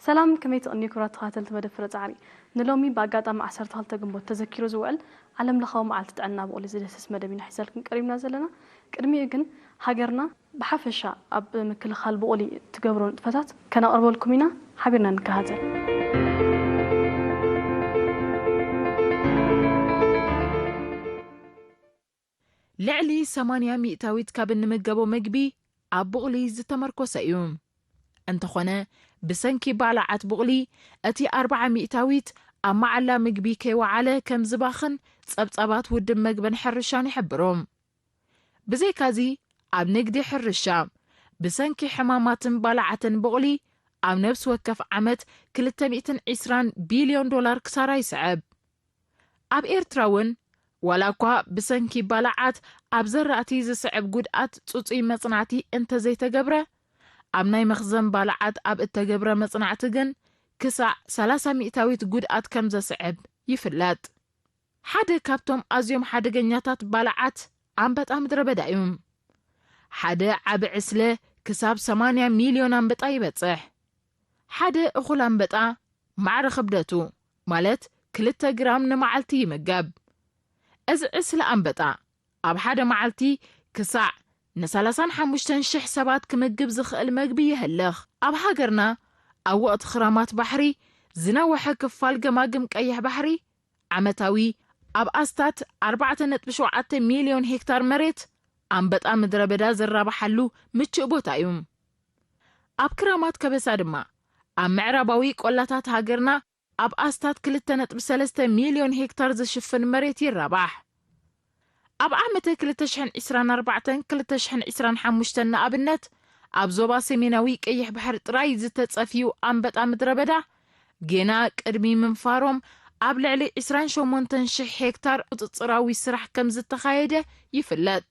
ሰላም፣ ከመይ ትቕንዩ ክቡራት ተኸታተልቲ መደብ ፍረ ጻዕሪ? ንሎሚ ብኣጋጣሚ ዓሰርተ ክልተ ግንቦት ተዘኪሩ ዝውዕል ዓለም ለኻዊ መዓልቲ ጥዕና ብቑሊ ዝድህስስ መደብ ኢና ሒዘልኩም ቀሪብና ዘለና። ቅድሚኡ ግን ሃገርና ብሓፈሻ ኣብ ምክልኻል ብቑሊ ትገብሮ ንጥፈታት ከነቕርበልኩም ኢና። ሓቢርና ንከታተል። ልዕሊ ሰማንያ ሚእታዊት ካብ እንምገቦ መግቢ ኣብ ብቑሊ ዝተመርኮሰ እዩ። እንተኾነ፣ ብሰንኪ ባልዓት ብቑሊ እቲ ኣርብዓ ሚእታዊት ኣብ መዓላ ምግቢ ከይወዓለ ከም ዝባኽን ጸብጻባት ውድብ መግብን ሕርሻን ይሕብሩ። ብዘይካዚ፣ ኣብ ንግዲ ሕርሻ ብሰንኪ ሕማማትን ባልዓትን ብቑሊ ኣብ ነብሲ ወከፍ ዓመት ክልተ ሚእትን ዕስራን ቢልዮን ዶላር ክሳራ ይስዕብ። ኣብ ኤርትራ እውን ዋላ እኳ ብሰንኪ ባልዓት ኣብ ዘራእቲ ዝስዕብ ጉድኣት ጽጹይ መጽናዕቲ እንተዘይተገብረ፣ ኣብ ናይ መኽዘን ባልዓት ኣብ እተገብረ መጽናዕቲ ግን ክሳዕ ሰላሳ ሚእታዊት ጉድኣት ከም ዘስዕብ ይፍለጥ። ሓደ ካብቶም ኣዝዮም ሓደገኛታት ባልዓት ኣንበጣ ምድረ በዳ እዩ። ሓደ ዓቢ ዕስለ ክሳብ ሰማንያ ሚልዮን ኣንበጣ ይበጽሕ። ሓደ እኹል ኣንበጣ ማዕረ ክብደቱ፣ ማለት ክልተ ግራም ንመዓልቲ ይምገብ። እዚ ዕስለ ኣንበጣ ኣብ ሓደ መዓልቲ ክሳዕ ንሰላሳን ሓሙሽተን ሽሕ ሰባት ክምግብ ዝኽእል መግቢ የህልኽ። ኣብ ሃገርና ኣብ ወቕቲ ክራማት ባሕሪ ዝነወሐ ክፋል ገማግም ቀይሕ ባሕሪ ዓመታዊ ኣብ ኣስታት ኣርባዕተ ነጥቢ ሸውዓተ ሚልዮን ሄክታር መሬት ኣንበጣ ምድረ በዳ ዝራባሓሉ ምቹእ ቦታ እዩ። ኣብ ክራማት ከበሳ ድማ ኣብ ምዕራባዊ ቆላታት ሃገርና ኣብ ኣስታት ክልተ ነጥቢ ሰለስተ ሚልዮን ሄክታር ዝሽፍን መሬት ይራባሕ። ኣብ ዓመተ ክልተ ሽሕን ዕስራን ኣርባዕተን ክልተ ሽሕን ዕስራን ሓሙሽተን ንኣብነት ኣብ ዞባ ሰሜናዊ ቀይሕ ባሕሪ ጥራይ ዝተጸፍዩ ኣንበጣ ምድረ በዳ ጌና ቅድሚ ምንፋሮም ኣብ ልዕሊ ዕስራን ሸሞንተን ሽሕ ሄክታር ቁጽጽራዊ ስራሕ ከም ዝተኻየደ ይፍለጥ።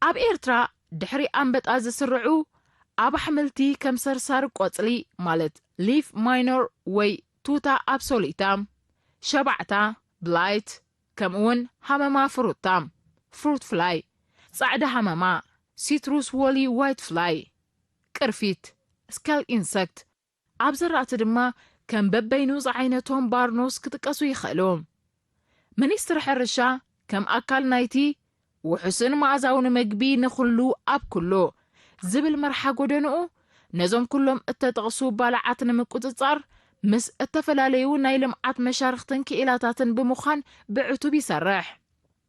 ኣብ ኤርትራ ድሕሪ ኣንበጣ ዝስርዑ ኣብ ኣሕምልቲ ከም ሰርሳር ቆጽሊ ማለት ሊፍ ማይኖር ወይ ቱታ ኣብሶሊታ፣ ሸባዕታ፣ ብላይት፣ ከምኡውን ሃመማ ፍሩታ፣ ፍሩት ፍላይ፣ ጻዕዳ ሃመማ፣ ሲትሩስ ዎሊ ዋይት ፍላይ፣ ቅርፊት፣ ስካል ኢንሰክት፣ ኣብ ዘራእቲ ድማ ከም በበይኑ ዝዓይነቶም ባርኖስ ክጥቀሱ ይኽእሉ። ሚኒስትሪ ሕርሻ ከም ኣካል ናይቲ ውሑስን መኣዛውን መግቢ ንኹሉ ኣብ ኩሉ ዝብል መርሓ ጎደንኡ ነዞም ኩሎም እተጠቕሱ ባልዓት ንምቁጽጻር ምስ እተፈላለዩ ናይ ልምዓት መሻርኽትን ክኢላታትን ብምዃን ብዕቱብ ይሰርሕ።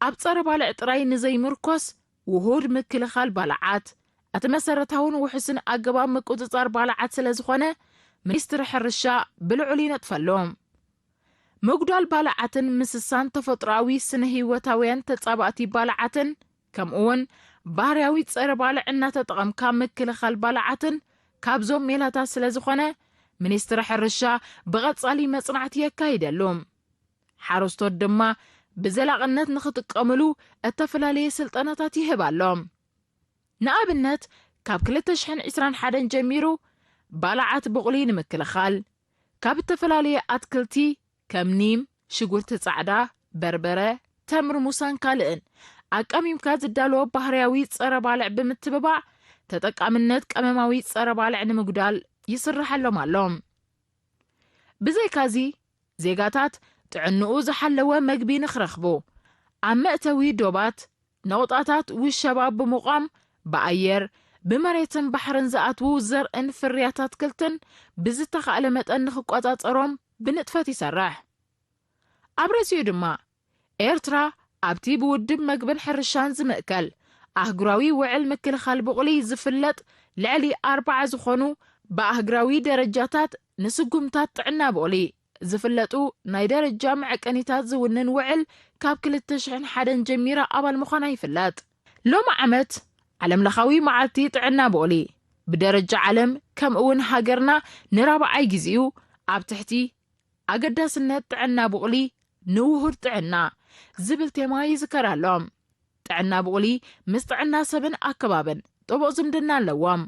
ኣብ ጸረ ባልዕ ጥራይ ንዘይምርኮስ ውሁድ ምክልኻል ባልዓት እቲ መሰረታውን ውሑስን ኣገባብ ምቁጽጻር ባልዓት ስለ ዝኾነ ሚኒስትሪ ሕርሻ ብልዑል ይነጥፈሉ። ምጉዳል ባልዓትን ምስሳን ተፈጥሮኣዊ ስነ ህይወታውያን ተጻባእቲ ባልዓትን ከምኡውን ባህርያዊ ጸረ ባልዕ እናተጠቐምካ ምክልኻል ባልዓትን ካብዞም ሜላታት ስለ ዝኾነ ሚኒስትሪ ሕርሻ ብቐጻሊ መጽናዕቲ የካይደሉ። ሓረስቶት ድማ ብዘላቕነት ንኽጥቀምሉ እተፈላለየ ስልጠናታት ይህብ ኣሎ። ንኣብነት ካብ ክልተ ሽሕን ዕስራን ሓደን ጀሚሩ ባልዓት ብቑሊ ንምክልኻል ካብ እተፈላለየ ኣትክልቲ ከም ኒም፣ ሽጉርቲ ጻዕዳ፣ በርበረ፣ ተምሪ ሙሳን ካልእን ኣቃሚምካ ዝዳለዎ ባህርያዊ ጸረ ባልዕ ብምትብባዕ ተጠቃምነት ቀመማዊ ጸረ ባልዕ ንምጉዳል ይስርሓሎም ኣሎ። ብዘይካዚ ዜጋታት ጥዕንኡ ዝሓለወ መግቢ ንኽረኽቡ ኣብ መእተዊ ዶባት ነቑጣታት ውሸባ ብምቋም ብኣየር ብመሬትን ባሕርን ዝኣትዉ ዘርእን ፍርያት ኣትክልትን ብዝተኻእለ መጠን ንኽቆጻጸሮም ብንጥፈት ይሰርሕ። ኣብ ርእሲኡ ድማ ኤርትራ ኣብቲ ብውድብ መግብን ሕርሻን ዝምእከል ኣህጉራዊ ውዕል ምክልኻል ብቑሊ ዝፍለጥ ልዕሊ ኣርባዓ ዝኾኑ ብኣህጉራዊ ደረጃታት ንስጉምታት ጥዕና ብቑሊ ዝፍለጡ ናይ ደረጃ መዐቀኒታት ዝውንን ውዕል ካብ ክልተ ሽሕን ሓደን ጀሚራ ኣባል ምዃና ይፍለጥ። ሎሚ ዓመት ዓለምለኻዊ መዓልቲ ጥዕና ብቑሊ ብደረጃ ዓለም ከምኡውን ሃገርና ንራብዓይ ግዜኡ ኣብ ትሕቲ ኣገዳስነት ጥዕና ብቑሊ ንውሁድ ጥዕና ዝብል ቴማ ይዝከር ኣሎ። ጥዕና ብቑሊ ምስ ጥዕና ሰብን ኣከባብን ጥቡቕ ዝምድና ኣለዎም።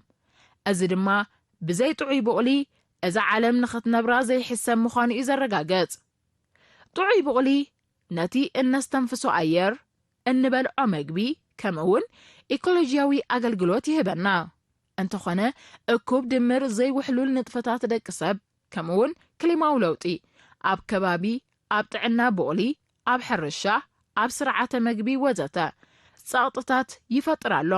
እዚ ድማ ብዘይ ጥዑይ ብቑሊ እዛ ዓለም ንኽትነብራ ዘይሕሰብ ምዃኑ እዩ ዘረጋግጽ። ጥዑይ ብቑሊ ነቲ እነስተንፍሶ ኣየር፣ እንበልዖ መግቢ፣ ከምኡውን ኢኮሎጂያዊ ኣገልግሎት ይህበና። እንተኾነ እኩብ ድምር ዘይውሕሉል ንጥፈታት ደቂ ሰብ ከምኡውን ክሊማዊ ለውጢ ኣብ ከባቢ፣ ኣብ ጥዕና ብቑሊ፣ ኣብ ሕርሻ፣ ኣብ ስርዓተ መግቢ ወዘተ ጸቕጥታት ይፈጥር ኣሎ።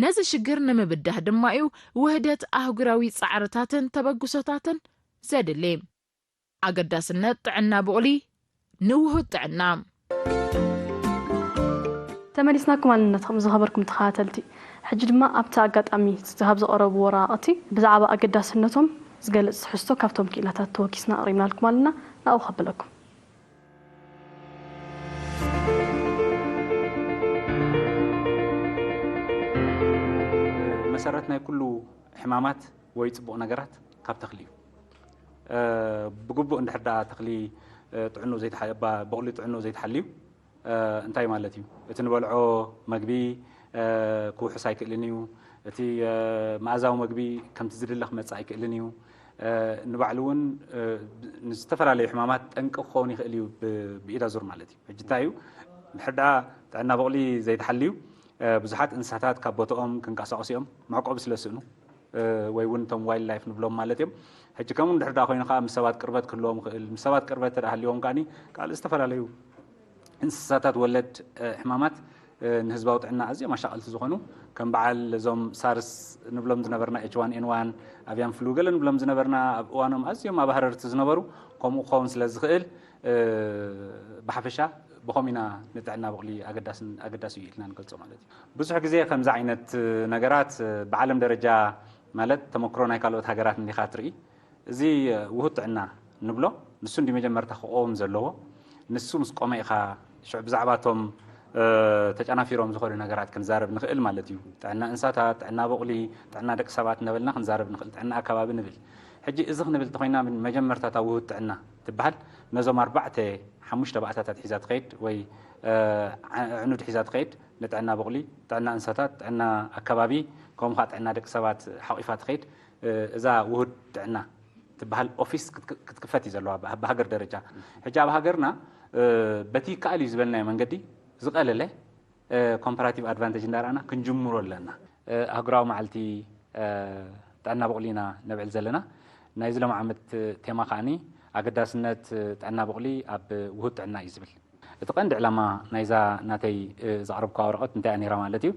ነዚ ሽግር ንምብዳህ ድማ እዩ ውህደት ኣህጉራዊ ጻዕርታትን ተበግሶታትን ዘድሊ። ኣገዳስነት ጥዕና ብቑሊ ንውሁድ ጥዕና። ተመሊስናኩም ኣለና። ከም ዝኸበርኩም ተኸታተልቲ፣ ሕጂ ድማ ኣብቲ ኣጋጣሚ ካብ ዝቐረቡ ወረቓቕቲ ብዛዕባ ኣገዳስነቶም ዝገልጽ ትሕዝቶ ካብቶም ክኢላታት ተወኪስና ኣቕሪብናልኩም ኣለና። ናብኡ ከብለኩም። መሰረት ናይ ኩሉ ሕማማት ወይ ፅቡቕ ነገራት ካብ ተኽሊ እዩ። ብግቡእ እንድሕር ደኣ ተኽሊ ጥዕንኡ ዘይተሓ- ባ- በቑሊ ጥዕንኡ ዘይተሓልዩ እንታይ ማለት እዩ? እቲ ንበልዖ መግቢ ክውሕስ ኣይክእልን እዩ። እቲ መኣዛዊ መግቢ ከምቲ ዝድለ ክመጽእ ኣይክእልን እዩ። ንባዕሉ እውን ንዝተፈላለዩ ሕማማት ጠንቂ ክኸውን ይኽእል እዩ። ብኢዳ ዙር ማለት እዩ። ሕጂ እንታይ እዩ? እንድሕር ደኣ ጥዕና በቑሊ ዘይተሓልዩ ብዙሓት እንስሳታት ካብ ቦታኦም ክንቀሳቐሱ እዮም፣ መዕቆቢ ስለ ዝስእኑ ወይ እውን እቶም ዋይልድ ላይፍ ንብሎም ማለት እዮም። ሕጂ ከምኡ እንድሕር ደኣ ኮይኑ ከዓ ምስ ሰባት ቅርበት ክህልዎም ይኽእል። ምስ ሰባት ቅርበት እንተ ደኣ ሃልይዎም ከዓኒ ካልእ ዝተፈላለዩ እንስሳታት ወለድ ሕማማት ንህዝባዊ ጥዕና ኣዝዮም ኣሻቐልቲ ዝኾኑ ከም በዓል እዞም ሳርስ ንብሎም ዝነበርና፣ ኤች ዋን ኤን ዋን፣ ኣቪያን ፍሉ ገለ ንብሎም ዝነበርና ኣብ እዋኖም ኣዝዮም ኣባህረርቲ ዝነበሩ ከምኡ ክኸውን ስለ ዝኽእል ብሓፈሻ ብኸም ኢና ንጥዕና በቕሊ ኣገዳሲ እዩ ኢልና ንገልጾ ማለት እዩ። ብዙሕ ግዜ ከምዚ ዓይነት ነገራት ብዓለም ደረጃ ማለት ተመክሮ ናይ ካልኦት ሃገራት እንዲኻ ትርኢ። እዚ ውሁድ ጥዕና ንብሎ ንሱ እንዲ መጀመርታ ክቆም ዘለዎ። ንሱ ምስ ቆመ ኢኻ ሽዑ ብዛዕባ እቶም ተጨናፊሮም ዝኾኑ ነገራት ክንዛረብ ንኽእል ማለት እዩ። ጥዕና እንስሳታት፣ ጥዕና በቕሊ፣ ጥዕና ደቂ ሰባት እናበልና ክንዛረብ ንኽእል። ጥዕና ኣከባቢ ንብል። ሕጂ እዚ ክንብል እንተኾይና መጀመርታ እታ ውሁድ ጥዕና ትበሃል ነዞም ኣርባዕተ ሓሙሽተ ባእታታት ሒዛ ትኸይድ ወይ ኣዕኑድ ሒዛ ትኸይድ፣ ንጥዕና በቕሊ፣ ጥዕና እንስሳታት፣ ጥዕና ኣከባቢ ከምኡ ከዓ ጥዕና ደቂ ሰባት ሓቒፋ ትኸይድ። እዛ ውሁድ ጥዕና ትበሃል ኦፊስ ክትክፈት እዩ ዘለዋ ብሃገር ደረጃ። ሕጂ ኣብ ሃገርና በቲ ይከኣል እዩ ዝበልናዮ መንገዲ ዝቐለለ ኮምፓራቲቭ ኣድቫንቴጅ እንዳረኣና ክንጅምሮ ኣለና። ኣህጉራዊ መዓልቲ ጥዕና በቕሊ ኢና ነብዕል ዘለና። ናይዚ ሎም ዓመት ቴማ ከዓኒ ኣገዳስነት ጥዕና በቕሊ ኣብ ውሁድ ጥዕና እዩ ዝብል። እቲ ቀንዲ ዕላማ ናይዛ ናተይ ዘቕረብካ ወረቐት እንታይ እያ ነይራ ማለት እዩ?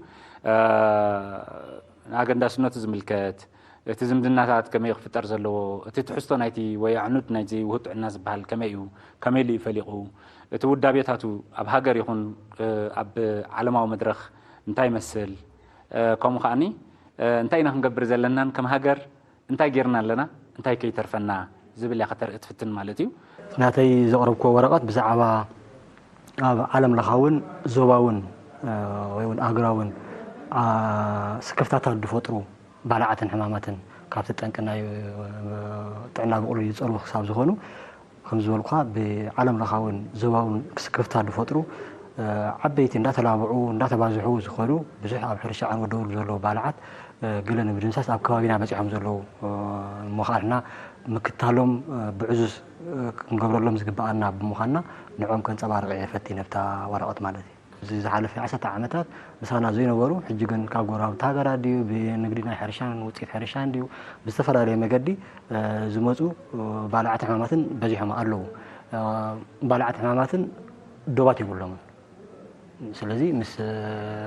ኣገዳስነቱ ዝምልከት፣ እቲ ዝምድናታት ከመይ ክፍጠር ዘለዎ፣ እቲ ትሕዝቶ ናይቲ ወይ ኣዕኑድ ናይዚ ውሁድ ጥዕና ዝበሃል ከመይ እዩ፣ ከመይ ኢሉ እዩ ፈሊቑ፣ እቲ ውዳቤታቱ ኣብ ሃገር ይኹን ኣብ ዓለማዊ መድረኽ እንታይ ይመስል፣ ከምኡ ከዓኒ እንታይ ኢና ክንገብር ዘለናን ከም ሃገር እንታይ ጌርና ኣለና እንታይ ከይተርፈና ዝብል እያ ከተርኢ ትፍትን ማለት እዩ። ናተይ ዘቕረብክዎ ወረቐት ብዛዕባ ኣብ ዓለም ለኻውን ዞባውን ወይ እውን ኣህጉራውን ስክፍታታት ዝፈጥሩ ባልዓትን ሕማማትን ካብቲ ጠንቂ ናይ ጥዕና በቕሉ ዝፀልዉ ክሳብ ዝኾኑ ከም ዝበልኩኻ ብዓለም ለኻውን ዞባውን ስክፍታ ዝፈጥሩ ዓበይቲ እንዳተላብዑ እንዳተባዝሑ ዝኸዱ ብዙሕ ኣብ ሕርሻ ዕንወት ደውሉ ዘለዉ ባልዓት ገለ ንምድምሳስ ኣብ ከባቢና በፂሖም ዘለዉ እሞ ከዓ ንሕና ምክታሎም ብዕዙዝ ክንገብረሎም ዝግበኣና ብምዃንና ንዕኦም ከንፀባርቕ እየ ፈቲነ ኣብታ ወረቐት ማለት እዩ። እዚ ዝሓለፈ ዓሰርተ ዓመታት ምሳና ዘይነበሩ ሕጂ ግን ካብ ጎረባብቲ ሃገራት ድዩ ብንግዲ ናይ ሕርሻን ውፅኢት ሕርሻን ድዩ ብዝተፈላለየ መገዲ ዝመፁ ባልዓት ሕማማትን በዚሖም ኣለዉ። ባልዓት ሕማማትን ዶባት የብሎምን። ስለዚ ምስ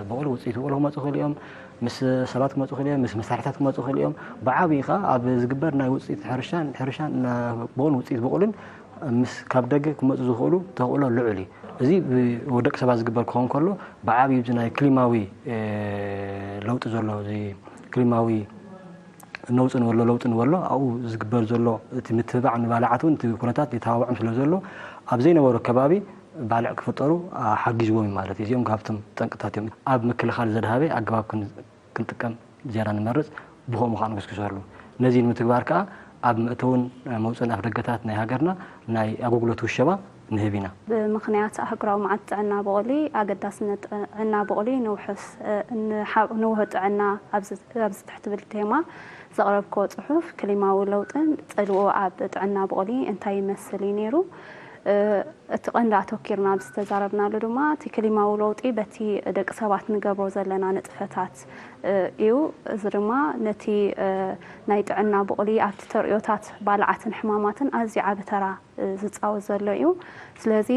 በቑሊ ውፅኢት በቑሊ ክመፁ ይኽእሉ እዮም፣ ምስ ሰባት ክመፁ ይኽእሉ እዮም፣ ምስ መሳርሕታት ክመፁ ይኽእሉ እዮም። ብዓብዪ ከዓ ኣብ ዝግበር ናይ ውፅኢት ሕርሻን ሕርሻን በቑልን ውፅኢት በቑልን ምስ ካብ ደገ ክመፁ ዝኽእሉ ተኽእሎ ልዑል እዩ። እዚ ብደቂ ሰባት ዝግበር ክኸውን ከሎ ብዓብዪ እዚ ናይ ክሊማዊ ለውጢ ዘሎ እዚ ክሊማዊ ነውፂ ንበሎ ለውጢ ንበሎ ኣብኡ ዝግበር ዘሎ እቲ ምትብባዕ ንባልዓት እውን እቲ ኩነታት የተባብዖም ስለ ዘሎ ኣብ ዘይነበሮ ከባቢ ባልዕ ክፍጠሩ ሓጊዝዎም እዩ ማለት እዩ። እዚኦም ካብቶም ጠንቅታት እዮም። ኣብ ምክልኻል ዘድሃበ ኣገባብ ክንጥቀም ዝያዳ ንመርፅ፣ ብኸምኡ ከዓ ንጉስጉሰሉ። ነዚ ንምትግባር ከዓ ኣብ መእተውን መውፅእን ኣፍደገታት ናይ ሃገርና ናይ ኣገልግሎት ውሸባ ንህብ ኢና። ብምኽንያት ኣህጉራዊ መዓልቲ ጥዕና ብቑሊ ኣገዳስነት ጥዕና ብቑሊ ንውሑስ ንውሁድ ጥዕና ኣብዚ ትሕቲ ትብል ቴማ ዘቕረብክዎ ፅሑፍ ክሊማዊ ለውጥን ፅልኡ ኣብ ጥዕና ብቑሊ እንታይ ይመስል እዩ ነይሩ። እቲ ቀንዲ ኣተኪርና ኣብዚ ዝተዛረብናሉ ድማ እቲ ክሊማዊ ለውጢ በቲ ደቂ ሰባት ንገብሮ ዘለና ንጥፈታት እዩ። እዚ ድማ ነቲ ናይ ጥዕና ብቑሊ ኣብቲ ተርእዮታት ባልዓትን ሕማማትን ኣዝዩ ዓቢ ተራ ዝጻወት ዘሎ እዩ። ስለዚ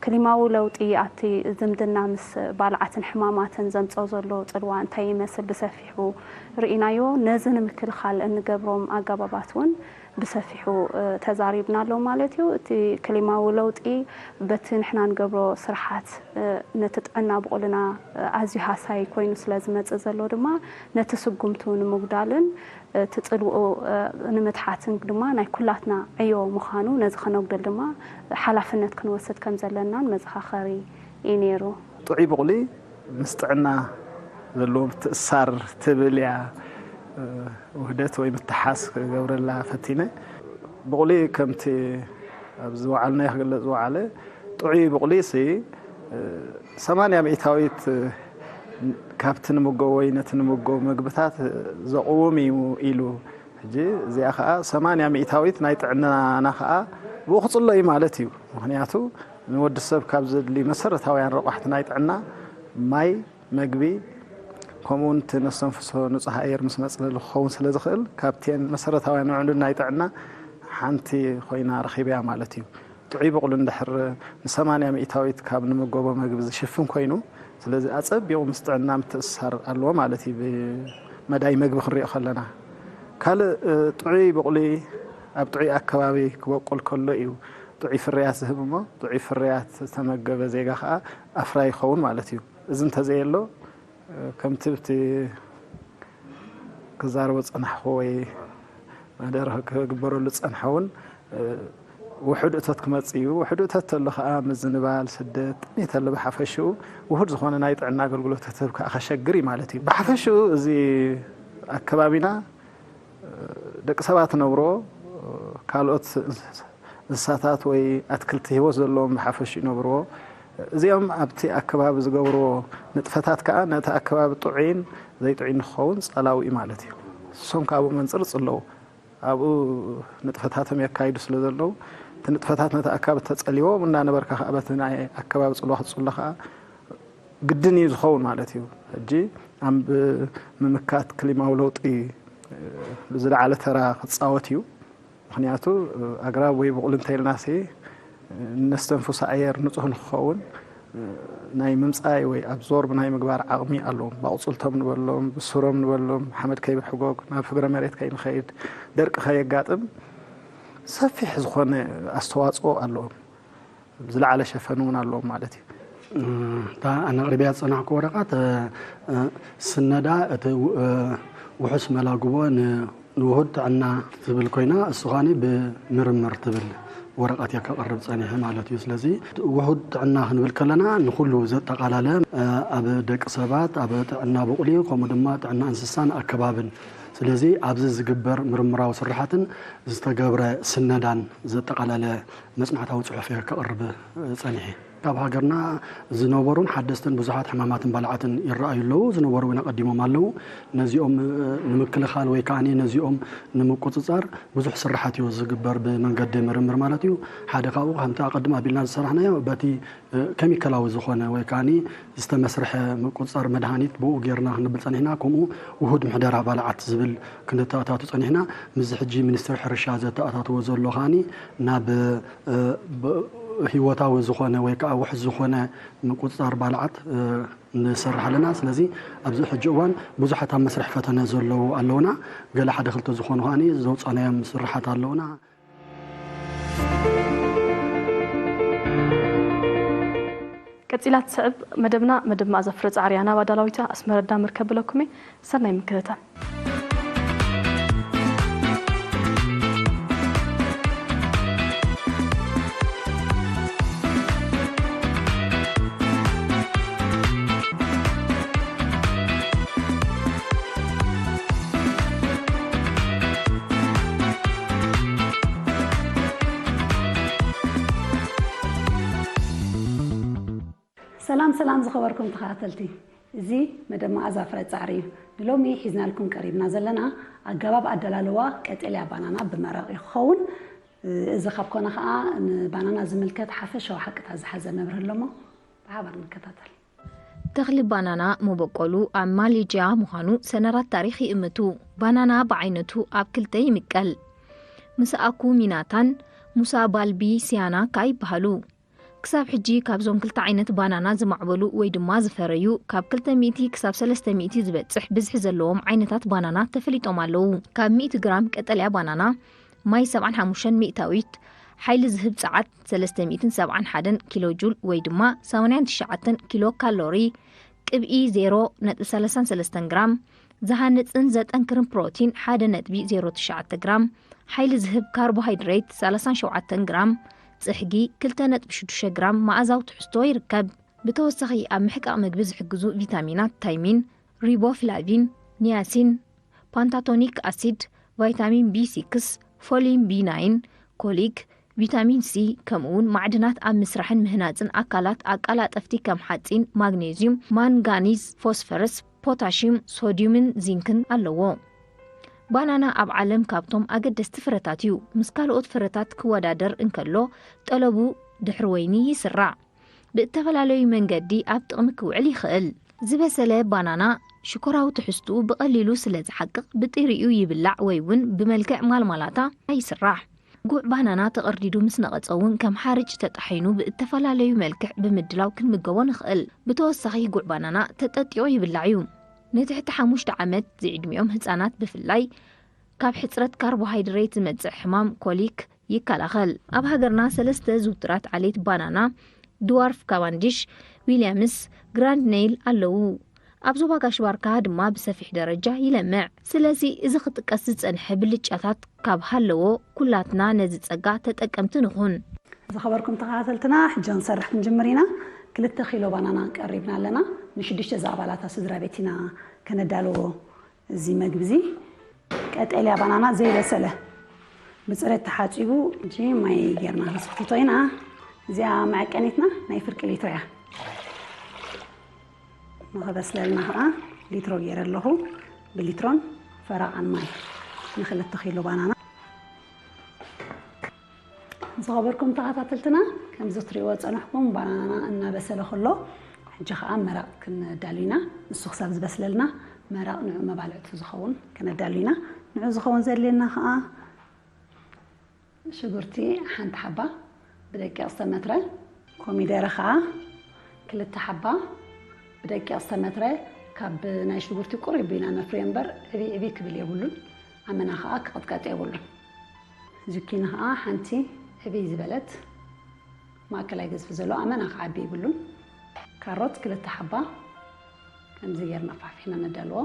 ክሊማዊ ለውጢ ኣብቲ ዝምድና ምስ ባልዓትን ሕማማትን ዘምጽኦ ዘሎ ጽልዋ እንታይ ይመስል ብሰፊሑ ርኢናዮ። ነዚ ንምክልኻል እንገብሮም ኣገባባት እውን ብሰፊሑ ተዛሪብናሎም ማለት እዩ። እቲ ክሊማዊ ለውጢ በቲ ንሕና ንገብሮ ስርሓት ነቲ ጥዕና ብቑልና ኣዝዩ ሃሳይ ኮይኑ ስለ ዝመጽእ ዘሎ ድማ ነቲ ስጉምቱ ንምጉዳልን እቲ ጽልውኡ ንምትሓትን ድማ ናይ ኩላትና ዕዮ ምዃኑ ነዚ ከነጉድል ድማ ሓላፍነት ክንወስድ ከም ዘለናን መዘኻኸሪ እዩ ነይሩ። ጥዑይ ብቑሊ ምስ ጥዕና ዘለዎ ምትእስሳር ትብል እያ ውህደት ወይ ምትሓስ ክገብረላ ፈቲነ። ብቑሊ ከምቲ ኣብዚ ወዓልናዮ ክግለጽ ዝወዓለ ጥዑይ ብቑሊ ሲ ሰማንያ ሚእታዊት ካብቲ ንምገቦ ወይ ነቲ ንምገቦ መግብታት ዘቕውም እዩ ኢሉ። ሕጂ እዚኣ ከዓ ሰማንያ ሚእታዊት ናይ ጥዕናና ከዓ ብኡ ክፅሎ እዩ ማለት እዩ። ምክንያቱ ንወዲ ሰብ ካብ ዘድሊ መሰረታውያን ረቋሕቲ ናይ ጥዕና ማይ፣ መግቢ ከምኡ እውን እቲ ነስተንፍሶ ንፁህ ኣየር ምስ መፅለሊ ክኸውን ስለ ዝኽእል ካብተን መሰረታውያን ውዕሉል ናይ ጥዕና ሓንቲ ኮይና ረኺበያ ማለት እዩ። ጥዑይ ብቑሊ እንድሕር ንሰማንያ ሚእታዊት ካብ ንምገቦ መግቢ ዝሽፍን ኮይኑ፣ ስለዚ ኣጸቢቑ ምስ ጥዕና ምትእስሳር ኣለዎ ማለት እዩ። ብመዳይ መግቢ ክንሪኦ ከለና ካልእ ጥዑይ ብቑሊ ኣብ ጥዑይ ኣከባቢ ክበቁል ከሎ እዩ ጥዑይ ፍርያት ዝህብ እሞ ጥዑይ ፍርያት ዝተመገበ ዜጋ ከዓ ኣፍራይ ይኸውን ማለት እዩ። እዚ እንተዘየሎ ከምቲ ብቲ ክዛረቦ ዝጸናሕኩ ወይ መደረ ክግበረሉ ዝጸንሐ እውን ውሑድ እቶት ክመጽእ እዩ። ውሑድ እቶት ተሎ ከዓ ምዝንባል፣ ስደት፣ ጥሜት ኣሎ። ብሓፈሽኡ ውሁድ ዝኾነ ናይ ጥዕና ኣገልግሎት ክትህብ ከዓ ከሸግር እዩ ማለት እዩ። ብሓፈሽኡ እዚ ኣከባቢና ደቂ ሰባት ነብሮ ካልኦት እንስሳታት ወይ ኣትክልቲ ህይወት ዘለዎም ብሓፈሽ ይነብርዎ። እዚኦም ኣብቲ ኣከባቢ ዝገብርዎ ንጥፈታት ከዓ ነቲ ኣከባቢ ጥዑይን ዘይጥዑይ ንክኸውን ጸላዊ እዩ ማለት እዩ። እሶም ካብኡ መንፅር ጽለዉ ኣብኡ ንጥፈታቶም የካይዱ ስለ ዘለዉ እቲ ንጥፈታት ነቲ ኣካባቢ ተጸሊዎም እናነበርካ ከዓ በቲ ናይ ኣከባቢ ጽልዋ ክትጽሎ ከዓ ግድን እዩ ዝኸውን ማለት እዩ። ሕጂ ኣብ ምምካት ክሊማዊ ለውጢ ዝለዓለ ተራ ክፃወት እዩ። ምክንያቱ ኣግራብ ወይ ብቑል እንተይልናሲ ነስተንፍሶ ኣየር ንፁህ ንክኸውን ናይ ምምፃይ ወይ ኣብዞርብ ናይ ምግባር ዓቕሚ ኣለዎም። ብኣቑፅልቶም ንበሎም፣ ብስሮም ንበሎም፣ ሓመድ ከይብሕጎግ፣ ናብ ፍግረ መሬት ከይንኸይድ፣ ደርቂ ከየጋጥም ሰፊሕ ዝኾነ ኣስተዋፅኦ ኣለዎም። ዝለዓለ ሸፈን እውን ኣለዎም ማለት እዩ። እታ ኣነቕሪብያ ዝፀናሕኩ ወረቐት ስነዳ እቲ ውሑስ መላግቦ ንውሁድ ጥዕና ትብል ኮይና እሱ ኻኒ ብምርምር ትብል ወረቐት እየ ከቕርብ ፀኒሐ ማለት እዩ። ስለዚ ውሁድ ጥዕና ክንብል ከለና ንኩሉ ዘጠቓላለ ኣብ ደቂ ሰባት ኣብ ጥዕና ብቑሊ ከምኡ ድማ ጥዕና እንስሳን ኣከባብን ስለዚ ኣብዚ ዝግበር ምርምራዊ ስራሓትን ዝተገብረ ስነዳን ዘጠቓለለ መፅናዕታዊ ፅሑፍ እየ ከቕርብ ፀኒሐ። ካብ ሃገርና ዝነበሩን ሓደስትን ብዙሓት ሕማማትን ባልዓትን ይረኣዩ ኣለዉ። ዝነበሩ እውን ኣቐዲሞም ኣለዉ። ነዚኦም ንምክልኻል ወይ ከዓ ነዚኦም ንምቁፅፃር ብዙሕ ስራሓት እዩ ዝግበር ብመንገዲ ምርምር ማለት እዩ። ሓደ ካብኡ ከምቲ ኣቐድም ኣቢልና ዝሰራሕናዮ በቲ ኬሚካላዊ ዝኾነ ወይ ከዓ ዝተመስርሐ ምቁፅፃር መድሃኒት ብኡ ጌርና ክንብል ፀኒሕና። ከምኡ ውሁድ ምሕደራ ባልዓት ዝብል ክንተኣታቱ ፀኒሕና። ምስዚ ሕጂ ሚኒስትሪ ሕርሻ ዘተኣታትዎ ዘሎ ከዓ ናብ ህይወታዊ ዝኾነ ወይ ከዓ ውሕስ ዝኾነ ምቁፅፃር ባልዓት ንሰርሕ ኣለና። ስለዚ ኣብዚ ሕጂ እዋን ብዙሓት ኣብ መስርሕ ፈተነ ዘለዉ ኣለውና። ገለ ሓደ ክልተ ዝኾኑ ከዓ ዘውፃናዮም ስርሓት ኣለውና። ቀጺላ ትስዕብ መደብና መደብ መኣዛ ፍረ ጻዕሪ እያ። ናብ ኣዳላዊታ ኣስመረዳ ምርከብ ብለኩም እየ። ሰናይ ምክትታል። ሰላም ሰላም ዝኸበርኩም ተኸታተልቲ፣ እዚ መደብ መኣዛ ፍረ ጻዕሪ እዩ። ንሎሚ ሒዝናልኩም ቀሪብና ዘለና ኣገባብ ኣደላልዋ ቀጠልያ ባናና ብመረቕ እዩ ክኸውን። እዚ ካብ ኮነ ከዓ ንባናና ዝምልከት ሓፈሻዊ ሓቅታት ዝሓዘ መብርህ ኣለሞ። ብሓባር ንከታተል። ተኽሊ ባናና መበቆሉ ኣብ ማሌጅያ ምዃኑ ሰነራት ታሪኽ ይእምቱ። ባናና ብዓይነቱ ኣብ ክልተ ይምቀል። ምስ ኣኩሚናታን ሙሳ ባልቢ ሲያናካ ይበሃሉ። ክሳብ ሕጂ ካብዞም ክልተ ዓይነት ባናና ዝማዕበሉ ወይ ድማ ዝፈረዩ ካብ ክልተ ሚእቲ ክሳብ ሰለስተ ሚእቲ ዝበጽሕ ብዝሒ ዘለዎም ዓይነታት ባናና ተፈሊጦም ኣለዉ። ካብ ሚእቲ ግራም ቀጠልያ ባናና ማይ ሰብዓን ሓሙሽተን ሚእታዊት፣ ሓይሊ ዝህብ ጸዓት ሰለስተ ሚእትን ሰብዓን ሓደን ኪሎ ጁል ወይ ድማ ሰማንያን ትሽዓተን ኪሎ ካሎሪ፣ ቅብኢ ዜሮ ነጥቢ ሰላሳን ሰለስተን ግራም፣ ዝሃንጽን ዘጠንክርን ፕሮቲን ሓደ ነጥቢ ዜሮ ትሽዓተ ግራም፣ ሓይሊ ዝህብ ካርቦሃይድሬት ሰላሳን ሸውዓተን ግራም፣ ጽሕጊ ክልተ ነጥቢ ሽዱሽተ ግራም መኣዛዊ ትሕዝቶ ይርከብ። ብተወሳኺ ኣብ ምሕቃቕ ምግቢ ዝሕግዙ ቪታሚናት ታይሚን፣ ሪቦፍላቪን፣ ኒያሲን፣ ፓንታቶኒክ ኣሲድ፣ ቫይታሚን ቢ ሲክስ፣ ፎሊን ቢ ናይን፣ ኮሊክ፣ ቪታሚን ሲ፣ ከምኡውን ማዕድናት ኣብ ምስራሕን ምህናጽን ኣካላት ኣቀላጠፍቲ ከም ሓጺን፣ ማግኔዚዩም፣ ማንጋኒዝ፣ ፎስፈረስ፣ ፖታሽዩም፣ ሶዲዩምን ዚንክን ኣለዎ። ባናና ኣብ ዓለም ካብቶም ኣገደስቲ ፍረታት እዩ። ምስ ካልኦት ፍረታት ክወዳደር እንከሎ ጠለቡ ድሕሪ ወይኒ ይስራዕ። ብእተፈላለዩ መንገዲ ኣብ ጥቕሚ ክውዕል ይኽእል። ዝበሰለ ባናና ሽኮራዊ ትሕዝትኡ ብቐሊሉ ስለ ዝሓቅቕ ብጥሪኡ ይብላዕ ወይ እውን ብመልክዕ ማልማላታ ይስራሕ። ጉዕ ባናና ተቐርዲዱ ምስ ነቐጸ እውን ከም ሓርጭ ተጣሒኑ ብእተፈላለዩ መልክዕ ብምድላው ክንምገቦ ንኽእል። ብተወሳኺ ጉዕ ባናና ተጠጢቑ ይብላዕ እዩ። ንትሕቲ ሓሙሽተ ዓመት ዝዕድሚኦም ህጻናት ብፍላይ ካብ ሕጽረት ካርቦሃይድሬት ዝመጽእ ሕማም ኮሊክ ይከላኸል። ኣብ ሃገርና ሰለስተ ዝውቱራት ዓሌት ባናና ድዋርፍ ካቫንዲሽ፣ ዊልያምስ፣ ግራንድ ኔይል ኣለዉ። ኣብ ዞባ ጋሽ ባርካ ድማ ብሰፊሕ ደረጃ ይለምዕ። ስለዚ እዚ ክጥቀስ ዝጸንሐ ብልጫታት ካብ ሃለዎ ኩላትና ነዚ ጸጋ ተጠቀምቲ ንኹን። ዝኸበርኩም ተኸታተልትና ሕጂ ክንሰርሕ ክንጅምር ኢና። ክልተ ኪሎ ባናና ቀሪብና ኣለና። ንሽዱሽተ ዝኣባላታ ስድራ ቤት ኢና ከነዳልዎ። እዚ መግቢ እዚ ቀጠልያ ባናና ዘይበሰለ ብፅሬት ተሓፂቡ እንጂ ማይ ጌርና ክንስክቶ ኢና። እዚኣ መዐቀኒትና ናይ ፍርቂ ሊትሮ እያ። ንኽበስለልና ከዓ ሊትሮ ገይረ ኣለኹ። ብሊትሮን ፈረቓን ማይ ንክልተ ኪሎ ባናና። ዝኸበርኩም ተኸታተልትና፣ ከምዚ ትሪእዎ ዝጸናሕኩም ባናናና እናበሰለ ከሎ፣ ሕጂ ኸኣ መረቕ ክንዳሉ ኢና። ንሱ ክሳብ ዝበስለልና መረቕ ንዑ መባልዕቱ ዝኸውን ከነዳሉ ኢና። ንዑ ዝኸውን ዘድልየና ኸኣ ሽጉርቲ ሓንቲ ሓባ ብደቂቕ ዝተመትረ፣ ኮሚደረ ኸኣ ክልተ ሓባ ብደቂቕ ዝተመትረ፣ ካብ ናይ ሽጉርቲ ቁሩብ ኢና ነፍርዮ እምበር ዕብይ ዕብይ ክብል የብሉን። ኣመና ኸኣ ክቕጥቀጥ የብሉን። ዙኪኒ ኸዓ ሓንቲ ዕብይ ዝበለት ማእከላይ ገዝፊ ዘለዎ ኣመና ክዓቢ ይብሉን። ካሮት ክልተ ሓባ ከምዚ ጌርና ፋሕፊሕና ነዳልዎ።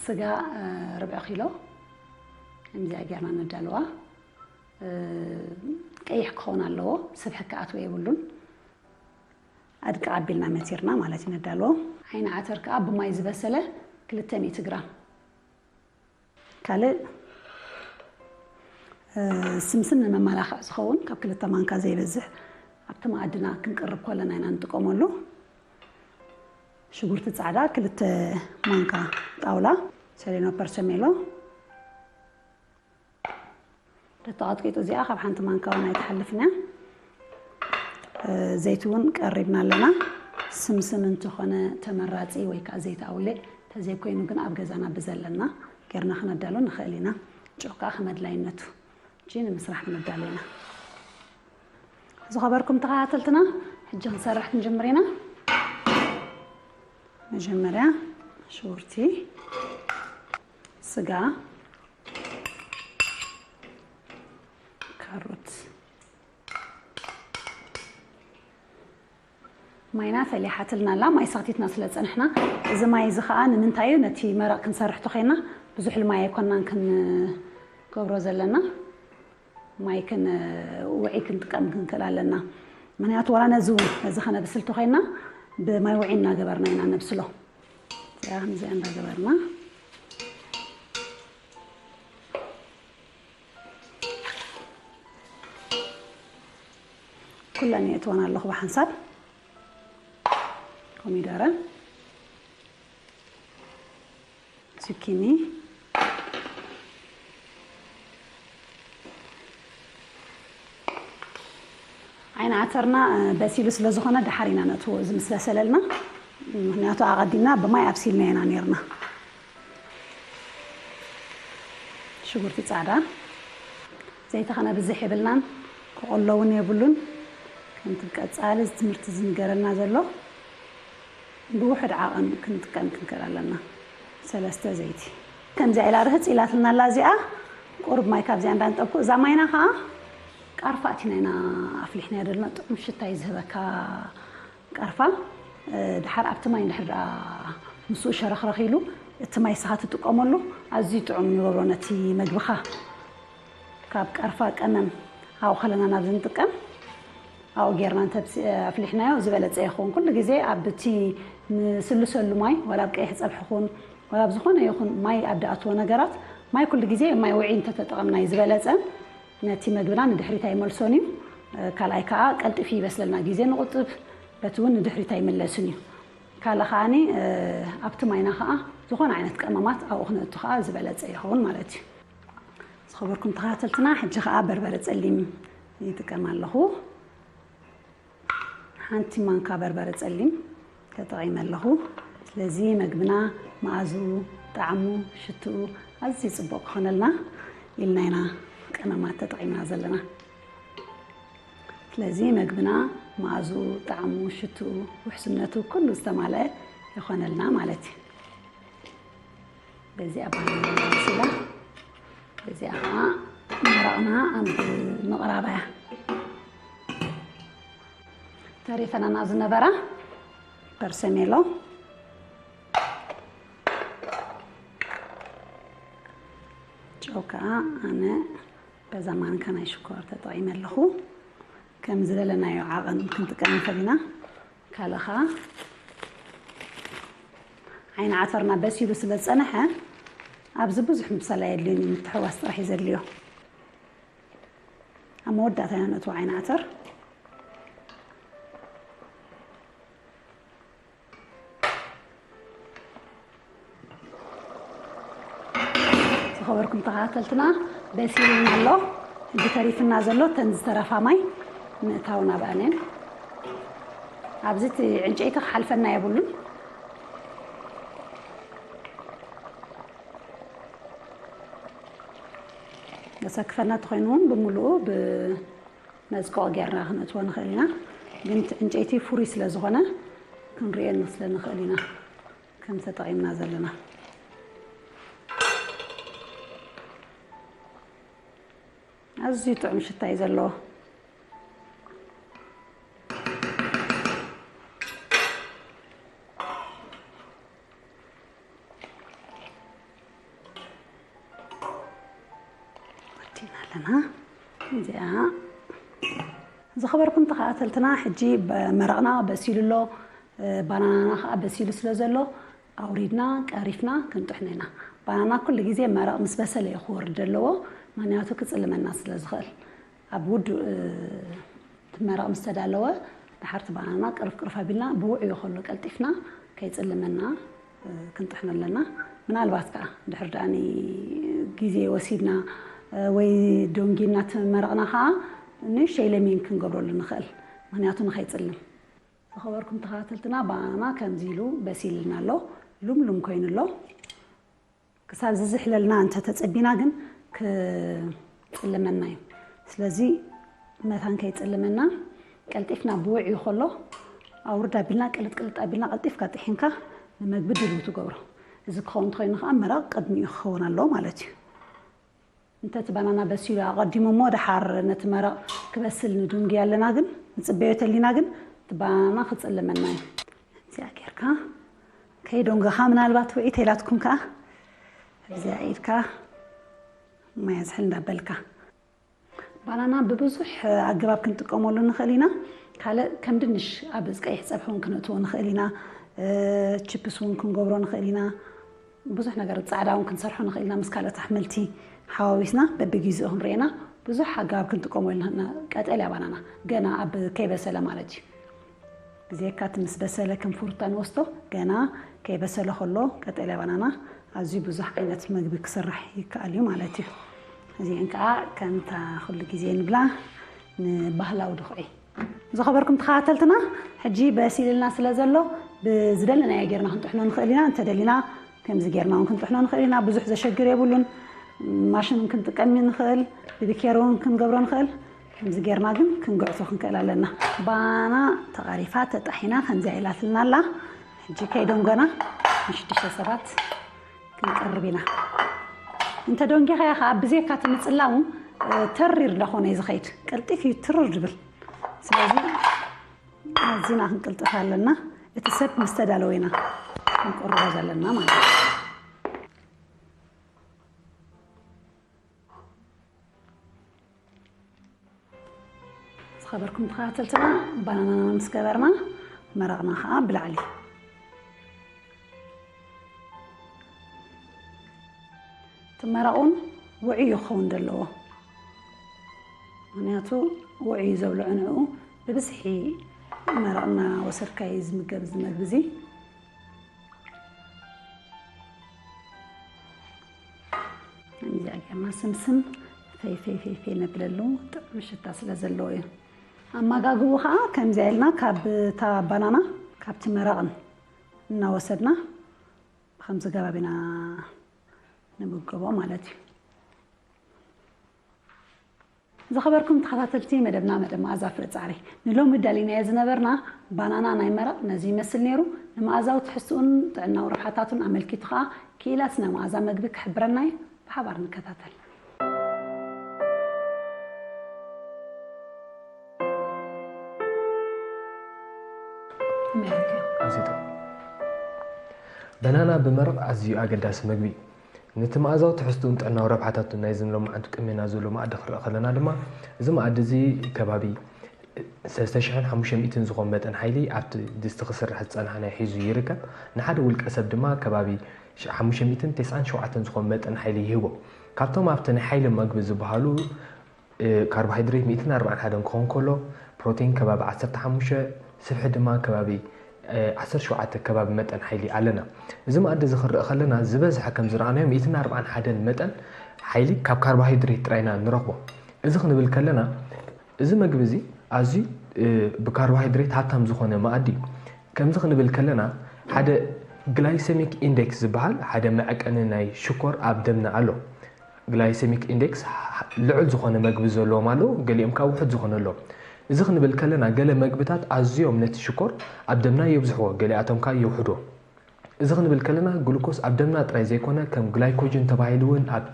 ስጋ ርብዒ ኪሎ ከምዚኣ ጌርና ነዳልዋ። ቀይሕ ክኸውን ኣለዎ፣ ስብሒ ክኣትዎ የብሉን። ኣድቅቕ ኣቢልና መቲርና ማለት እዩ ነዳልዎ። ዓይኒ ዓተር ከዓ ብማይ ዝበሰለ ክልተ ሚእቲ ግራም። ካልእ ስምስም ንመመላኽዒ ዝኸውን ካብ ክልተ ማንካ ዘይበዝሕ ኣብቲ መኣድና ክንቅርብ ከለና ኢና ንጥቀመሉ። ሽጉርቲ ጻዕዳ ክልተ ማንካ ጣውላ፣ ሰሌኖ ፐርሰሜሎ። ተተቐጥቂጡ እዚኣ ካብ ሓንቲ ማንካ እውን ኣይትሓልፍን እያ። ዘይቲ እውን ቀሪብና ኣለና። ስምስም እንተኾነ ተመራፂ ወይ ከዓ ዘይቲ ኣውሌዕ፣ ተዘይኮይኑ ግን ኣብ ገዛና ብዘለና ጌርና ክነዳሉ ንኽእል ኢና። ጨው ከዓ ከም ኣድላይነቱ ሕጂ ንምስራሕ ክንዳሎ ኢና። ዝኸበርኩም ተኸታተልትና፣ ሕጂ ክንሰርሕ ክንጅምር ኢና። መጀመርያ ሽጉርቲ፣ ስጋ፣ ካሮት፣ ማይና ፈሊሓትልና ኣላ። ማይ ሰኽቲትና ስለ ዝጸንሕና፣ እዚ ማይ እዚ ኸኣ ንምንታይ እዩ? ነቲ መረቕ ክንሰርሕ ተኾይና ብዙሕ ማይ ኣይኮናን ክንገብሮ ዘለና። ማይ ክን ውዒ ክንጥቀም ክንክእል ኣለና። ምኽንያቱ ዋላ ነዚ እውን ነዚ ከነብስል ተኾይና ብማይ ውዒ እናገበርና ኢና ነብስሎ። እዚኣ ከምዚኣ እንዳገበርና ኩለን የእትወን ኣለኹ ብሓንሳብ። ኮሚደረ፣ ዙኪኒ፣ ዓይኒ ዓተርና በሲሉ ስለ ዝኾነ ደሓር ኢና ነእትዎ፣ እዚ ምስ በሰለልና። ምኽንያቱ ኣቐዲምና ብማይ ኣብሲልና ኢና ነይርና። ሽጉርቲ ጻዕዳ፣ ዘይቲ ከነብዝሕ የብልናን፣ ክቕሎ እውን የብሉን። ከምቲ ቀጻሊ እዚ ትምህርቲ ዝንገረና ዘሎ ብውሑድ ዓቐን ክንጥቀም ክንክእል ኣለና። ሰለስተ ዘይቲ። ከምዚኣ ኢላ ርህጽ ኢላትና ኣላ እዚኣ። ቁሩብ ማይ ካብዚኣ እንዳንጠብኩ፣ እዛ ማይና ከኣ ቃርፋ ኣቲና ኢና ኣፍሊሕናዮ ዘለና። ጥዑም ሽታ እዩ ዝህበካ ቃርፋ። እ፣ ድሓር ኣብቲ ማይ እንድሕር ደኣ ምስኡ ሸረኽረኽ ኢሉ፣ እቲ ማይ ንስኻ ትጥቀመሉ ኣዝዩ ጥዑም ይገብሮ ነቲ መግብኻ። ካብ ቃርፋ ቀመም ኣብኡ ከለና ናብዚ ንጥቀም። ኣብኡ ጌርና እንተ ኣፍሊሕናዮ ዝበለጸ ይኸውን። ኩሉ ግዜ ኣብቲ ንስልሰሉ ማይ፣ ዋላ ኣብ ቀይሕ ጸብሒ ኹን፣ ዋላ ኣብ ዝኾነ ይኹን ማይ ኣብ ድኣትዎ ነገራት፣ ማይ ኩሉ ግዜ ማይ ውዑይ እንተተጠቐምና እዩ ዝበለጸን ነቲ መግብና ንድሕሪት ኣይመልሶን እዩ። ካልኣይ ከኣ ቀልጢፉ ይበስለልና፣ ግዜ ንቑጥብ፣ በቲ እውን ንድሕሪት ኣይምለስን እዩ። ካልእ ከኣኒ፣ እ፣ ኣብቲ ማይና ከኣ ዝኾነ ዓይነት ቀመማት ኣብኡ ክነእቱ ከኣ ዝበለጸ ይኸውን ማለት እዩ። ዝኸበርኩም ተኸታተልትና፣ ሕጂ ከኣ በርበረ ጸሊም ይጥቀም ኣለኹ። ሓንቲ ማንካ በርበረ ጸሊም ተጠቒመ ኣለኹ። ስለዚ መግብና መኣዝኡ፣ ጣዕሙ፣ ሽትኡ ኣዝዩ ጽቡቕ ክኾነልና ኢልና ኢና ቀመማት ተጠቒምና ዘለና። ስለዚ መግብና መኣዝኡ፣ ጣዕሙ፣ ሽትኡ፣ ውሕስነቱ ኩሉ ዝተማልአ ይኾነልና ማለት እዩ። በዚኣ ባኒ በሲላ፣ በዚኣ ኸዓ መረቕና ኣብ ምቕራብ እያ። ተሪፈናና ዝነበራ ፐርሰሜሎ፣ ጨው ከዓ ኣነ በዛ ማንካ ናይ ሽኮር ተጠቒመ ኣለኹ። ከም ዝደለናዮ ዓቐን ክንጥቀም ንኽእል ኢና። ካልእ ኸዓ ዓይኒ ዓተርና በሲሉ ስለ ዝጸንሐ ኣብዚ ብዙሕ ምብሳል ኣየድልዮን እዩ፣ ምትሕዋስ ጥራሕ እዩ ዘድልዮ። ኣብ መወዳእታ ኢና ነእትዎ ዓይኒ ዓተር። ዝኸበርኩም ተኸታተልትና፣ በሲሉና ኣሎ። ሕጂ ተሪፍና ዘሎ እተን ዝተረፋ ማይ ምእታው ናብኣን እየን። ኣብዚ እቲ ዕንጨይቲ ክሓልፈና የብሉን። ዘሰክፈና ተኾይኑ እውን ብምሉኡ ብመጽቆቒ ጌርና ክነእትዎ ንኽእል ኢና። ግን እቲ ዕንጨይቲ ፍሩይ ስለ ዝኾነ ክንርእየሉ ስለ ንኽእል ኢና ከም ተጠቒምና ዘለና። ኣዝዩ ጥዑም ሽታ እዩ ዘለዎ። ወዲና ኣለና። እዚኣ ዝኸበርኩም ተኸታተልትና፣ ሕጂ በ-፣ መረቕና በሲሉ ኣሎ፣ እ፣ ባናናና ከዓ በሲሉ ስለ ዘሎ ኣውሪድና ቀሪፍና ክንጥሕኖ ኢና። ባናና ኩሉ ግዜ መረቕ ምስ በሰለ እዩ ክወርድ ዘለዎ፣ ምኽንያቱ ክጽልመና ስለ ዝኽእል። ኣብ ውዱእ፣ እ፣ እቲ መረቕ ምስ ተዳለወ፣ ድሓር እቲ ባናና ቅርፍ ቅርፍ ኣቢልና ብውዕዩ ከሎ ቀልጢፍና ከይጽልመና፣ እ፣ ክንጥሕኖ ኣለና። ምናልባት ከኣ ድሕር ደኣኒ ግዜ ወሲድና፣ እ፣ ወይ ዶንጊና እቲ መረቕና ከኣ ንእሽተይ ለሚን ክንገብረሉ ንኽእል። ምኽንያቱ ንኸይጽልም። ዝኸበርኩም ተኸታተልትና፣ ባናና ከምዚ ኢሉ በሲልና ኣሎ። ሉምሉም ኮይኑ ኣሎ። ክሳብ ዝዝሕለልና እንተ ተጸቢና ግን ክጽልመና እዩ። ስለዚ መታን ከይጽልመና ቀልጢፍና ብውዕዩ ከሎ ኣውርድ ኣቢልና ቅልጥ ቅልጥ ኣቢልና ቀልጢፍካ ጥሒንካ ንመግቢ ድልው ትገብሮ። እዚ ክኸውን እንተኾይኑ ከኣ መረቕ ቅድሚኡ ክኸውን ኣለዎ ማለት እዩ። እንተ እቲ ባናና በሲሉ ኣቐዲሙ እሞ ደሓር ነቲ መረቕ ክበስል ንድንጉዮ ኣለና፣ ግን ንጽበዮ ተሊና ግን እቲ ባናና ክጽልመና እዩ። እዚኣ ጌርካ ከይደንጎኻ ምናልባት ውዒ ተይላትኩም ከኣ ኣብዚኣ ኢድካ ማይ ኣዝሕል እንዳበልካ። ባናና ብብዙሕ ኣገባብ ክንጥቀመሉ ንኽእል ኢና። ካልእ ከም ድንሽ ኣብ ቀይሕ ጸብሒ እውን ክነእትዎ ንኽእል ኢና። እ፣ ቺፕስ እውን ክንገብሮ ንኽእል ኢና። ብዙሕ ነገር ጻዕዳ እውን ክንሰርሖ ንኽእል ኢና። ምስ ካልኦት ኣሕምልቲ ሓዋዊስና በብግዜኡ ክንርእየና ብዙሕ ኣገባብ ክንጥቀመሉ ንኽእል ኢና። ቀጠልያ ባናና ገና ኣብ ከይበሰለ ማለት እዩ። ግዜካ እቲ ምስ በሰለ ከም ፍሩታ ንወስዶ፣ ገና ከይበሰለ ከሎ ቀጠልያ ባናና ኣዝዩ ብዙሕ ዓይነት መግቢ ክስራሕ ይከኣል እዩ ማለት እዩ። እዚአን ከኣ ከምታ ኩሉ ግዜ ንብላ ንባህላዊ ድኹዒ። ዝኸበርኩም ተኸታተልትና፣ ሕጂ በሲልልና ስለ ዘሎ ብዝደለናዮ ጌርና ክንጥሕኖ ንኽእል ኢና። እንተደሊና ከምዚ ጌርና እውን ክንጥሕኖ ንኽእል ኢና። ብዙሕ ዘሸግር የብሉን። ማሽን እውን ክንጥቀም ንኽእል፣ ብቢኬር እውን ክንገብሮ ንኽእል። ከምዚ ጌርና ግን ክንግዕቶ ክንክእል ኣለና። ባና ተቓሪፋ ተጣሒና ከምዚኣ ኢላትልና ኣላ። ሕጂ ከይደንጎና ንሽዱሽተ ሰባት ክንቀርብ ኢና። እንተ ደንጊኻያ ኸዓ ብዘይካ እቲ ምጽላሙ፣ እ፣ ተሪር እንዳኾነ እዩ ዝኸይድ። ቀልጢፍ እዩ ትርር ድብል። ስለዚ ኣዚና ክንቅልጥፍ ኣለና። እቲ ሰብ ምስ ተዳለወ ኢና ክንቆርቦ ዘለና ማለት እዩ። ዝኸበርኩም ተኸታተልትና፣ ባናናና ምስ ገበርና፣ መረቕና ኸዓ ብላዕሊ። እቲ መረቕ እውን ውዑይ እዩ ክኸውን ዘለዎ። ምኽንያቱ ውዑይ እዩ ዘብልዖ ንዕኡ። ብብዝሒ መረቕ እናወሰድካ እዩ ዝምገብ እዚ መግቢ እዚ። ከምዚኣ ጌርና ስምስም ፈይ ፈይ ፈይ ፈይ ነብለሉ፣ ጥዑም ሽታ ስለ ዘለዎ እዩ። ኣመጋግቡ ኸዓ ከምዚኣ ኢልና ካብ እታ ባናና ካብቲ መረቕን እናወሰድና ብኸምዚ ገባብ ኢና ንምገቦ ማለት እዩ። ዝኸበርኩም ተኸታተልቲ መደብና መደብ መኣዛ ፍረ ጻዕሪ፣ ንሎሚ ዳሊናዮ ዝነበርና ባናና ናይ መረቕ ነዚ ይመስል ነይሩ። ንመኣዛዊ ትሕዝትኡን ጥዕናዊ ረብሓታቱን ኣመልኪቱ ኸኣ ክኢላ ስነ መኣዛ መግቢ ክሕብረና እዩ። ብሓባር ንከታተል። ኣሜሪካ። ኣዚዩ ጥዑም። በናና ብመረቕ ኣዝዩ ኣገዳሲ መግቢ እዩ። ነቲ መኣዛዊ ትሕዝትኡን ጥዕናዊ ረብሓታቱን ናይዚ ሎማዓንቲ ቅድሜና ዘሎ መኣዲ ክንርኢ ከለና ድማ፣ እዚ መኣዲ እዚ ከባቢ ሰለስተ ሽሕን ሓሙሽተ ሚእትን ዝኾን መጠን ሓይሊ ኣብቲ ድስቲ ክስራሕ ዝጸንሓ ናይ ሒዙ ይርከብ። ንሓደ ውልቀ ሰብ ድማ ከባቢ ሓሙሽተ ሚእትን ተስዓን ሸውዓተን ዝኾን መጠን ሓይሊ ይህቦ። ካብቶም ኣብቲ ናይ ሓይሊ መግቢ ዝበሃሉ፣ እ፣ ካርቦሃይድሬት ሚእትን ኣርባዓን ሓደን ክኾን ከሎ፣ ፕሮቲን ከባቢ ዓሰርተ ሓሙሽተ፣ ስብሒ ድማ ከባቢ፣ እ፣ ዓሰርተ ሸውዓተ ከባቢ መጠን ሓይሊ ኣለና። እዚ መኣዲ እዚ ክንርኢ ከለና፣ ዝበዝሐ ከም ዝረኣናዮ ሚእትን ኣርባዓን ሓደን መጠን ሓይሊ ካብ ካርቦሃይድሬት ጥራይ ኢና ንረኽቦ። እዚ ክንብል ከለና፣ እዚ መግቢ እዚ ኣዝዩ፣ እ፣ ብካርቦሃይድሬት ሃብታም ዝኾነ መኣዲ እዩ። ከምዚ ክንብል ከለና፣ ሓደ ግላይሰሚክ ኢንዴክስ ዝበሃል ሓደ መዐቀኒ ናይ ሽኮር ኣብ ደምና ኣሎ። ግላይሰሚክ ኢንዴክስ ልዑል ዝኾነ መግቢ ዘለዎም ኣለዉ፣ ገሊኦም ከኣ ውሑድ ዝኾነ ኣለዎም። እዚ ክንብል ከለና፣ ገለ መግብታት ኣዝዮም ነቲ ሽኮር ኣብ ደምና የብዝሕዎ፣ ገሊኣቶም ከኣ የውሕድዎ። እዚ ክንብል ከለና፣ ግሉኮስ ኣብ ደምና ጥራይ ዘይኮነ፣ ከም ግላይኮጅን ተባሂሉ እውን ኣብ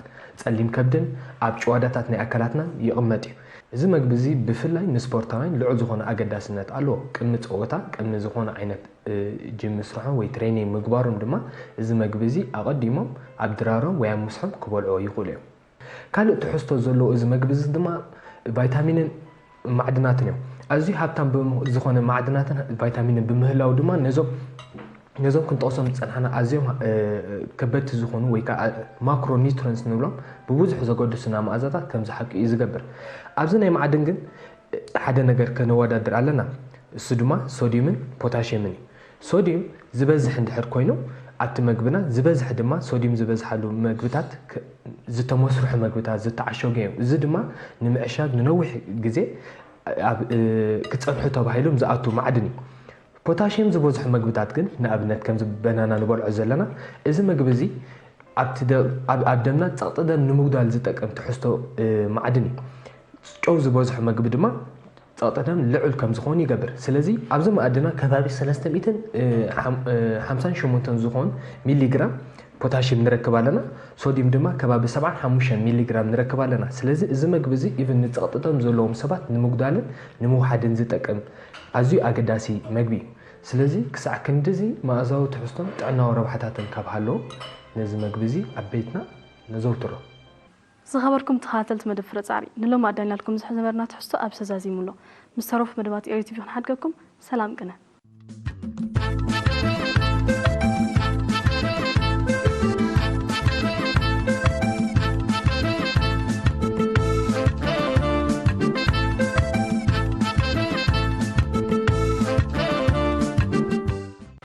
ጸሊም ከብድን ኣብ ጭዋዳታት ናይ ኣካላትናን ይቕመጥ እዩ። እዚ መግቢ እዚ ብፍላይ ንስፖርታውያን ልዑል ዝኾነ ኣገዳስነት ኣለዎ። ቅድሚ ጸወታ፣ ቅድሚ ዝኾነ ዓይነት፣ እ፣ ጂም ምስርሖም ወይ ትሬኒንግ ምግባሮም ድማ፣ እዚ መግቢ እዚ ኣቐዲሞም ኣብ ድራሮም ወይ ኣብ ምስሖም ክበልዕዎ ይኽእሉ እዮም። ካልእ ትሕዝቶ ዘለዎ እዚ መግቢ እዚ ድማ ቫይታሚንን ማዕድናትን እዮም። ኣዝዩ ሃብታም ብም-፣ ዝኾነ ማዕድናትን ቫይታሚንን ብምህላው ድማ ነዞም፣ ነዞም ክንጠቕሶም ዝጸናሕና ኣዝዮም፣ እ፣ ከበድቲ ዝኾኑ ወይ ከዓ ማክሮ ኒውትረንትስ ንብሎም ብብዙሕ ዘገድሱና መኣዛታት ከም ዝሓቂ እዩ ዝገብር። ኣብዚ ናይ ማዕድን ግን ሓደ ነገር ከነወዳድር ኣለና። እሱ ድማ ሶድዩምን ፖታሽየምን እዩ። ሶድዩም ዝበዝሕ እንድሕር ኮይኑ ኣብቲ መግብና፣ ዝበዝሕ ድማ ሶድዩም ዝበዝሓሉ መግብታት፣ ክ-፣ ዝተመስርሑ መግብታት፣ ዝተዓሸጉ እዮም። እዚ ድማ ንምዕሻግ ንነዊሕ ግዜ ኣብ፣ እ፣ ክጸንሑ ተባሂሎም ዝኣቱ ማዕድን እዩ። ፖታሽየም ዝበዝሑ መግብታት ግን፣ ንኣብነት ከምዚ በናና ንበልዖ ዘለና፣ እዚ መግቢ እዚ ኣብቲ ደ-፣ ኣብ፣ ኣብ ደምና ጸቕጢ ደም ንምጉዳል ዝጠቅም ትሕዝቶ፣ እ፣ ማዕድን እዩ። ጨው ዝበዝሖ መግቢ ድማ ጸቕጢ ደም ልዑል ከም ዝኾን ይገብር። ስለዚ ኣብዚ መኣድና ከባቢ ሰለስተ ሚእትን፣ እ፣ ሓም-፣ እ፣ ሓምሳን ሸሞንተን ዝኾን ሚሊግራም ፖታሽየም ንረክብ ኣለና። ሶድዩም ድማ ከባቢ ሰብዓን ሓሙሽተን ሚሊግራም ንረክብ ኣለና። ስለዚ እዚ መግቢ እዚ ኢቭን ንጸቕጢ ደም ዘለዎም ሰባት ንምጉዳልን ንምውሓድን ዝጠቅም ኣዝዩ ኣገዳሲ መግቢ እዩ። ስለዚ ክሳዕ ክንድዚ መኣዛዊ ትሕዝቶን ጥዕናዊ ረብሓታትን ካብ ሃለዎ፣ ነዚ መግቢ እዚ ኣብ ቤትና ነዘውትሮ። ዝኸበርኩም ተኸታተልቲ መደብ ፍረ ጻዕሪ፣ ንሎሚ ኣዳልናልኩም ዝነበርና ትሕዝቶ ኣብዚ ተዛዚሙ ኣሎ። ምስ ተረፉ መደባት ኤሪ ቲቪ ክንሓድገኩም። ሰላም ቅነ።